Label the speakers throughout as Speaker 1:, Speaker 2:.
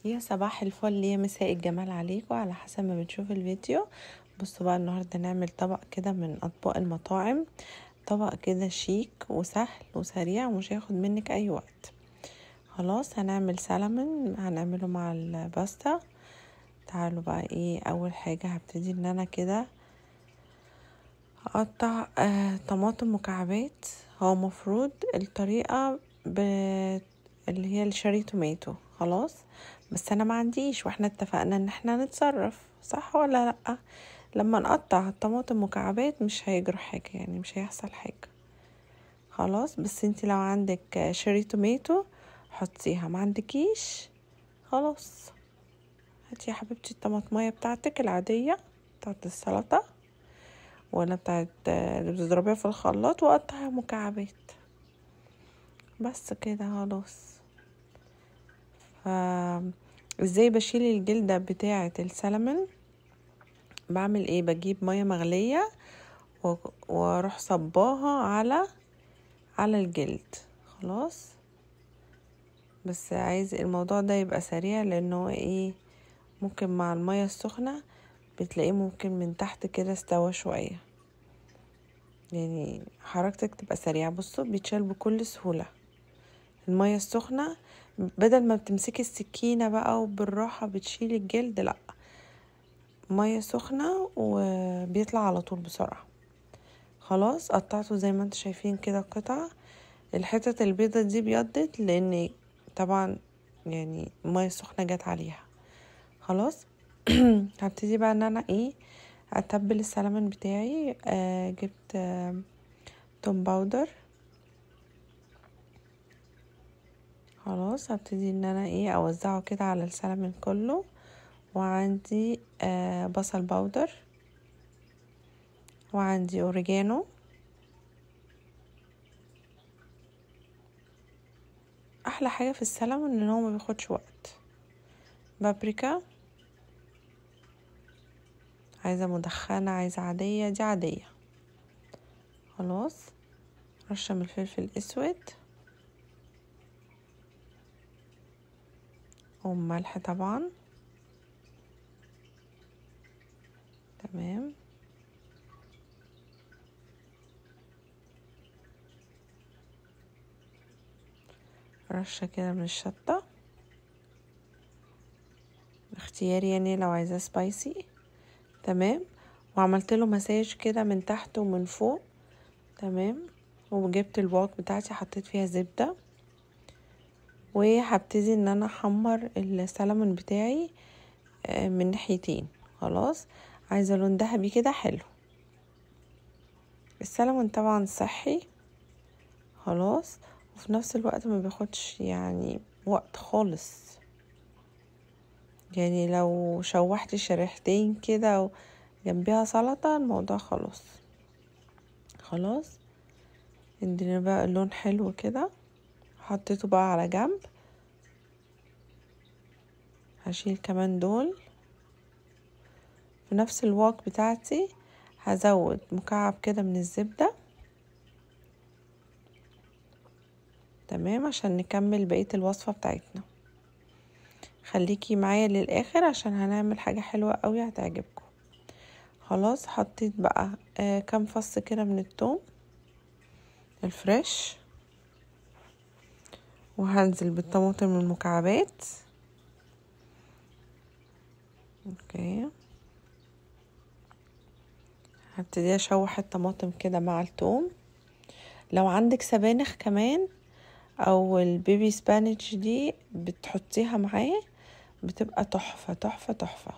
Speaker 1: يا صباح الفل، يا مساء الجمال عليكم، على حسب ما بنشوف الفيديو. بصوا بقى، النهارده نعمل طبق كده من اطباق المطاعم، طبق كده شيك وسهل وسريع ومش هياخد منك اي وقت. خلاص هنعمل سلمون، هنعمله مع الباستا. تعالوا بقى، ايه اول حاجة هبتدي ان انا كده اقطع طماطم مكعبات. هو مفروض الطريقة اللي هي ال cherry tomato، خلاص، بس انا ما عنديش، واحنا اتفقنا ان احنا نتصرف، صح ولا لا؟ لما نقطع الطماطم مكعبات مش هيجرى حاجة، يعني مش هيحصل حاجة، خلاص. بس انت لو عندك cherry tomato حطيها، ما عندكيش خلاص هاتي يا حبيبتي الطماطميه بتاعتك العادية بتاعت السلطة، ولا بتاعت اللي بتضربيها في الخلاط، وقطعها مكعبات بس كده خلاص. ازاي بشيل الجلدة بتاعه السلمون؟ بعمل ايه؟ بجيب مية مغليه واروح صباها على الجلد، خلاص. بس عايز الموضوع ده يبقى سريع، لانه ايه، ممكن مع المية السخنة بتلاقيه ممكن من تحت كده استوى شوية، يعني حركتك تبقى سريعة. بصوا بيتشال بكل سهولة المية السخنة، بدل ما بتمسكي السكينة بقى وبالراحه بتشيلي الجلد، لا، مية سخنة وبيطلع على طول بسرعة. خلاص قطعته زي ما انتم شايفين كده قطع. الحتت البيضة دي بيضت لان طبعا يعني المية السخنة جت عليها. خلاص هبتدي بقى ان انا ايه اتبل السلمون بتاعي. جبت توم powder، خلاص هبتدي ان انا ايه اوزعه كده على السلمون كله. وعندي بصل powder، وعندي اوريجانو. احلى حاجة في السلمون ان هو ما بياخدش وقت. بابريكا، عايزه مدخنه، عايزه عادية، دي عادية. خلاص رشه من الفلفل الاسود وملح طبعا، تمام. رشه كده من الشطه، اختياري يعني لو عايزاه سبايسي، تمام. وعملت له مساج كده من تحت ومن فوق، تمام. وجبت الواك بتاعتي حطيت فيها زبدة، وهبتدي ان انا احمر السلمون بتاعي من ناحيتين. خلاص عايزه لون ذهبي كده حلو. السلمون طبعا صحي، خلاص، وفي نفس الوقت ما بياخدش يعني وقت خالص. يعني لو شوحتي شريحتين كده جنبيها سلطة الموضوع خلاص. خلاص ادينا بقى اللون حلو كده، حطيته بقى على جنب. هشيل كمان دول في نفس الواك بتاعتي. هزود مكعب كده من الزبدة، تمام، عشان نكمل بقية الوصفة بتاعتنا. خليكي معايا للاخر عشان هنعمل حاجة حلوة قوي هتعجبكم. خلاص حطيت بقى كام فص كده من الثوم الفريش، وهنزل بالطماطم المكعبات. okay هبتدي اشوح الطماطم كده مع الثوم. لو عندك سبانخ كمان او ال baby spinach دي بتحطيها معاه، بتبقى تحفة تحفة تحفة.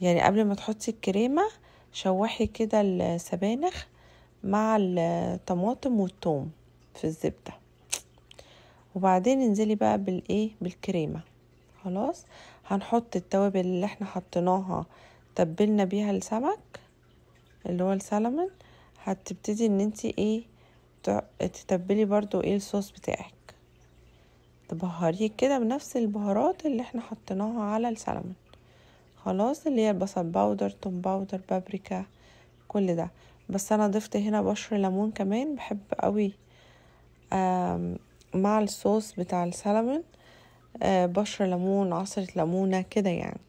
Speaker 1: يعني قبل ما تحطي الكريمة شوحي كده السبانخ مع الطماطم والثوم في الزبدة، وبعدين انزلي بقى بالايه بالكريمة. خلاص هنحط التوابل اللي احنا حطيناها تبلنا بيها السمك اللي هو السلمون. هتبتدي ان انتي ايه تتبلي برضو ايه الصوص بتاعك، تبهريه كده بنفس البهارات اللي احنا حطيناها على السلمون. خلاص اللي هي البصل powder، توم powder، بابريكا، كل ده. بس انا ضفت هنا بشر ليمون كمان، بحب قوي مع الصوص بتاع السلمون بشر ليمون، عصرة ليمونة كده يعني.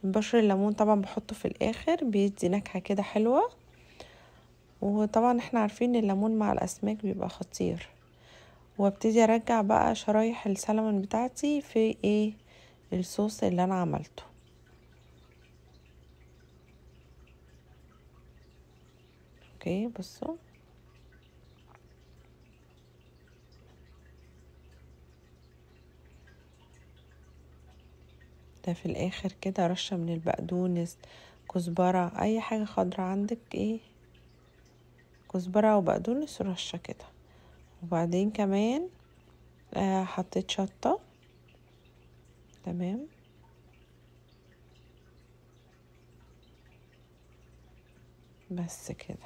Speaker 1: بشر الليمون طبعا بحطه في الاخر، بيدي نكهة كده حلوة. وطبعا احنا عارفين الليمون مع الاسماك بيبقى خطير. وابتدي ارجع بقى شرايح السلمون بتاعتي في ايه الصوص اللي انا عملته. okay بصوا، ده في الاخر كده رشة من البقدونس، كزبرة، اي حاجة خضرة عندك، ايه كزبرة وبقدونس رشة كده. وبعدين كمان حطيت شطة. تمام. بس كده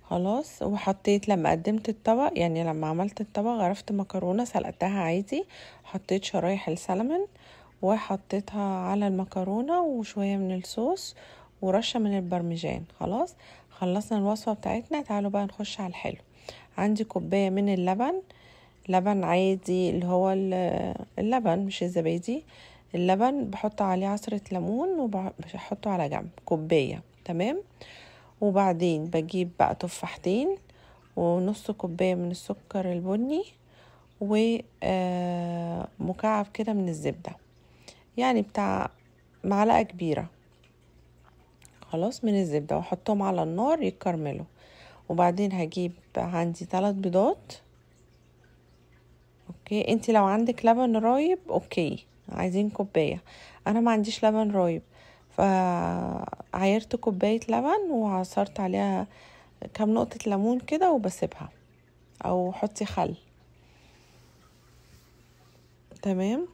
Speaker 1: خلاص. وحطيت لما قدمت الطبق، يعني لما عملت الطبق غرفت مكرونة سلقتها عادي، حطيت شرايح السلمون وحطيتها على المكرونة وشوية من الصوص ورشة من البرمجان. خلاص خلصنا الوصفة بتاعتنا. تعالوا بقى نخش على الحلو. عندي كوباية من اللبن، لبن عادي اللي هو اللبن مش الزبادي، اللبن بحط عليه عصرة ليمون وبحطه على جنب كوباية. تمام. وبعدين بجيب بقى تفاحتين ونص كوباية من السكر البني ومكعب كده من الزبدة، يعني بتاع معلقة كبيرة خلاص من الزبدة، واحطهم على النار يتكرملوا. وبعدين هجيب عندي 3 بيضات. okay، انتي لو عندك لبن رايب okay، عايزين كوباية، انا ما عنديش لبن رايب فعايرت كوباية لبن وعصرت عليها كام نقطة ليمون كده وبسيبها، او حطي خل. تمام.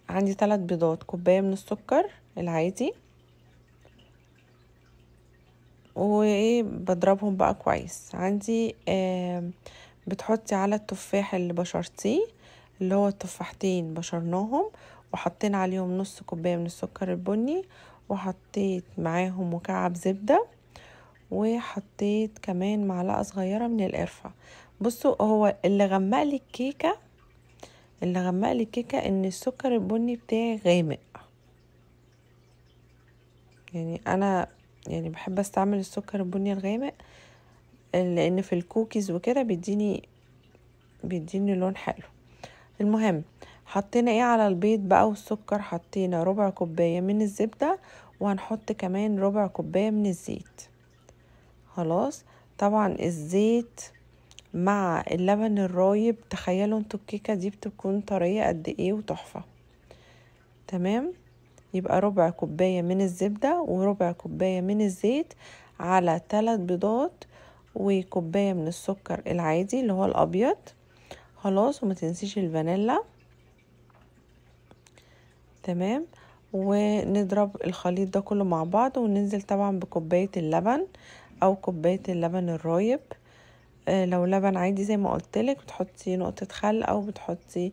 Speaker 1: عندي 3 بيضات، كوباية من السكر العادي، وايه بضربهم بقى كويس. عندي بتحطي على التفاح اللي بشرتيه، اللي هو التفاحتين بشرناهم وحطينا عليهم نص كوباية من السكر البني، وحطيت معاهم مكعب زبدة، وحطيت كمان معلقة صغيرة من القرفة. بصوا هو اللي غمق لي الكيكة، اللي غمق لي الكيكة ان السكر البني بتاعي غامق. يعني انا يعني بحب استعمل السكر البني الغامق لان في الكوكيز وكده بيديني لون حلو. المهم حطينا ايه على البيض بقى والسكر، حطينا ربع كوباية من الزبدة، وهنحط كمان ربع كوباية من الزيت. خلاص. طبعا الزيت مع اللبن الرايب، تخيلوا انتوا الكيكة دي بتكون طرية قد ايه وتحفة. تمام. يبقى ربع كوباية من الزبدة وربع كوباية من الزيت على 3 بيضات وكوباية من السكر العادي اللي هو الابيض. خلاص. وما تنسيش الفانيلا. تمام. ونضرب الخليط ده كله مع بعض، وننزل طبعا بكوباية اللبن او كوباية اللبن الرايب. لو لبن عادي زي ما قلتلك بتحطي نقطة خل او بتحطي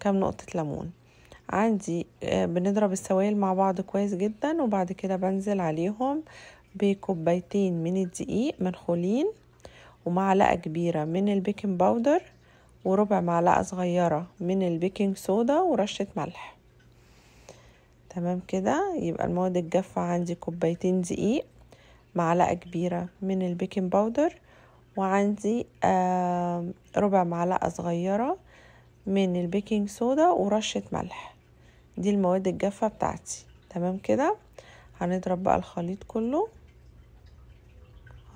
Speaker 1: كام نقطة ليمون. عندي بنضرب السوائل مع بعض كويس جدا، وبعد كده بنزل عليهم بكوبايتين من الدقيق منخولين، ومعلقة كبيرة من ال baking powder، وربع معلقة صغيرة من ال baking soda، ورشة ملح. تمام كده. يبقى المواد الجافة عندي كوبايتين دقيق، معلقة كبيرة من ال baking powder، وعندي ربع معلقة صغيرة من ال baking soda، ورشة ملح. دي المواد الجافة بتاعتي. تمام كده. هنضرب بقى الخليط كله.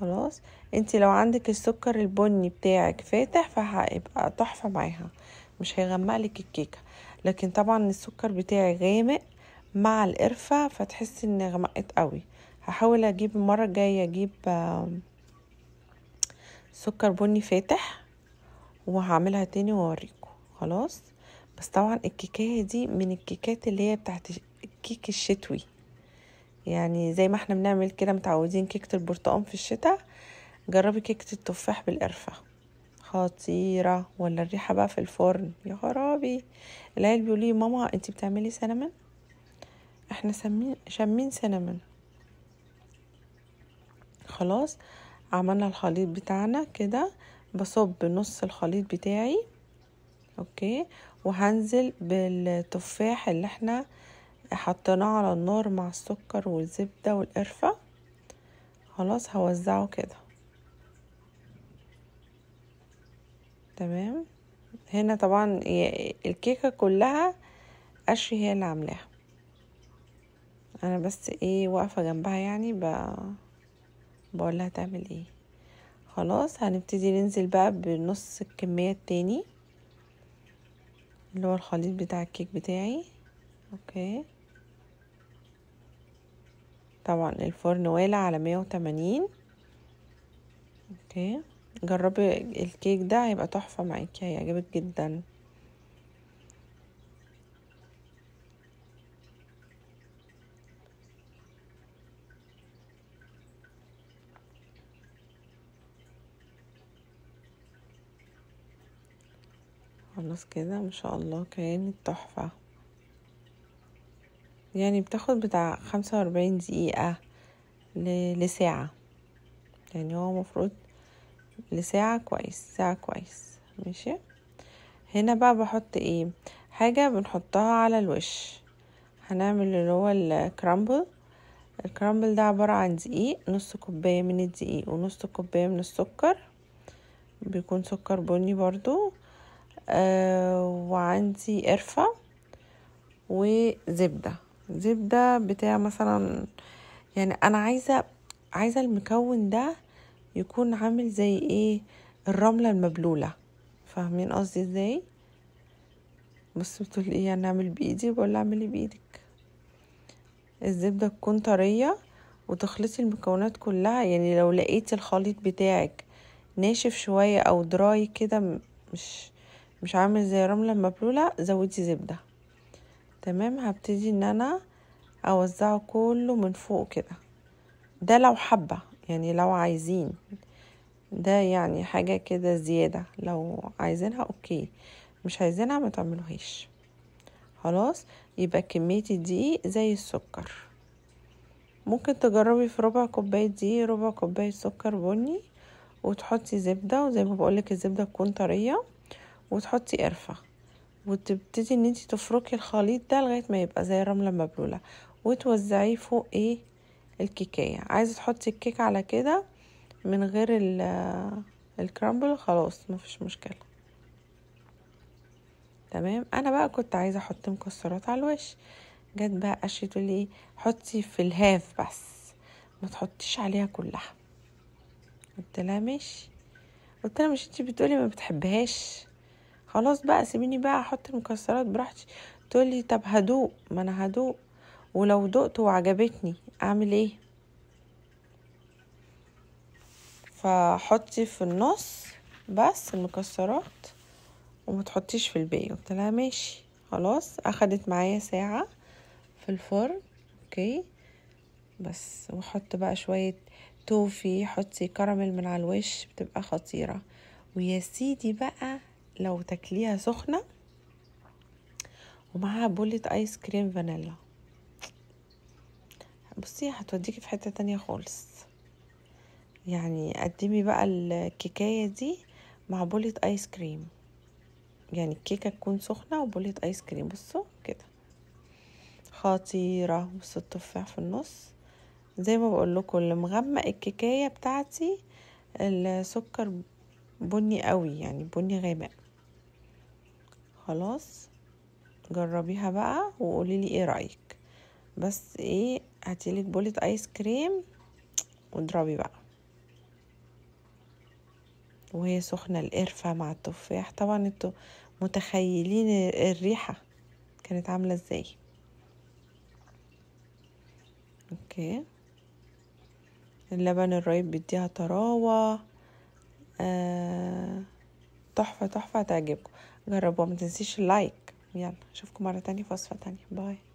Speaker 1: خلاص. انتي لو عندك السكر البني بتاعك فاتح فهيبقى تحفة معاها، مش هيغمق لك الكيكة. لكن طبعا السكر بتاعي غامق مع القرفة فتحسي ان غمقت قوي. هحاول اجيب المرة الجاية اجيب سكر بني فاتح وهعملها تاني واوريكم. خلاص. بس طبعا الكيكايه دي من الكيكات اللي هي بتاعت الكيك الشتوي، يعني زي ما احنا بنعمل كده متعودين كيكة البرتقال في الشتاء، جربي كيكة التفاح بالقرفة، خطيرة. ولا الريحة بقى في الفرن، يا خرابي. العيال بيقولوا لي ماما انتي بتعملي cinnamon، احنا شامين cinnamon. خلاص عملنا الخليط بتاعنا كده. بصب نص الخليط بتاعي okay، وهنزل بالتفاح اللي احنا حطيناه على النار مع السكر والزبدة والقرفة. خلاص هوزعه كده. تمام. هنا طبعا الكيكة كلها أشري هي اللي عاملاها، انا بس ايه واقفة جنبها يعني بقول لها تعمل ايه. خلاص هنبتدي ننزل بقى بنص الكمية التاني اللي هو الخليط بتاع الكيك بتاعي. okay طبعا الفرن والع على 180. okay جربي الكيك ده هيبقى تحفة معاكي، هيعجبك جدا. خلاص كده ما شاء الله كانت تحفة. يعني بتاخد بتاع 45 دقيقة لساعة، يعني هو مفروض لساعة كويس، ساعة كويس ماشي. هنا بقى بحط ايه حاجة بنحطها على الوش، هنعمل اللي هو ال crumble. ال crumble ده عبارة عن دقيق، نص كوباية من الدقيق ونص كوباية من السكر، بيكون سكر بني برضو، وعندي قرفة وزبدة. زبدة بتاع مثلا، يعني انا عايزة المكون ده يكون عامل زي ايه الرملة المبلولة، فاهمين قصدي ازاي؟ بس بتقول ايه انا اعمل بايدي، بقول اعملي بايدك. الزبدة تكون طرية وتخلطي المكونات كلها. يعني لو لقيتي الخليط بتاعك ناشف شوية او دراي كده، مش عامل زي الرملة المبلولة، زودي زبدة. تمام. هبتدي ان انا اوزعه كله من فوق كده، ده لو حبة يعني لو عايزين، ده يعني حاجة كده زيادة، لو عايزينها okay، مش عايزينها ما تعملوهاش. خلاص يبقى كمية الدقيق زي السكر. ممكن تجربي في ربع كوباية دقيق ربع كوباية سكر بني، وتحطي زبدة، وزي ما بقولك الزبدة تكون طرية، وتحطي قرفة، وتبتدي ان انتي تفركي الخليط ده لغاية ما يبقى زي الرملة المبلولة، وتوزعيه فوق ايه الكيكاية. عايزة تحطي الكيك على كده من غير الكرامبل، خلاص مفيش مشكلة. تمام. انا بقى كنت عايزة احط مكسرات على الوش، جت بقى اشي تقول لي حطي في الهاف بس ما تحطيش عليها كلها. قلت لها ماشي. قلت لها مش انتي بتقولي ما بتحبهاش، خلاص بقى سيبيني بقى احط المكسرات براحتي. تقولي طب هدوق، ما انا هدوق، ولو دقت وعجبتني اعمل ايه؟ فحطي في النص بس المكسرات وما تحطيش في الباقي. قلت لها ماشي. خلاص اخدت معايا ساعة في الفرن. okay بس، وحط بقى شوية توفي، حطي كراميل من على الوش، بتبقى خطيرة. ويا سيدي بقى لو تاكليها سخنة ومعاها بولة ايس كريم فانيلا، بصي هتوديكي في حتة تانية خالص. يعني قدمي بقى الكيكاية دي مع بولة ايس كريم، يعني الكيكة تكون سخنة وبولة ايس كريم، بصوا كده خطيرة. بصوا التفاح في النص، زي ما بقول لكم اللي مغمق الكيكاية بتاعتي السكر بني قوي، يعني بني غامق. خلاص جربيها بقى وقولي لي ايه رأيك. بس ايه، هاتيلك بولة ايس كريم واضربي بقى وهي سخنة، القرفة مع التفاح. طبعا انتوا متخيلين الريحة كانت عاملة ازاي. okay اللبن الرايب بيديها طراوة، تحفة تحفة، هتعجبكم، جربوها. ما تنسيش ال like. يلا اشوفكم مرة تانية في وصفة تانية. bye.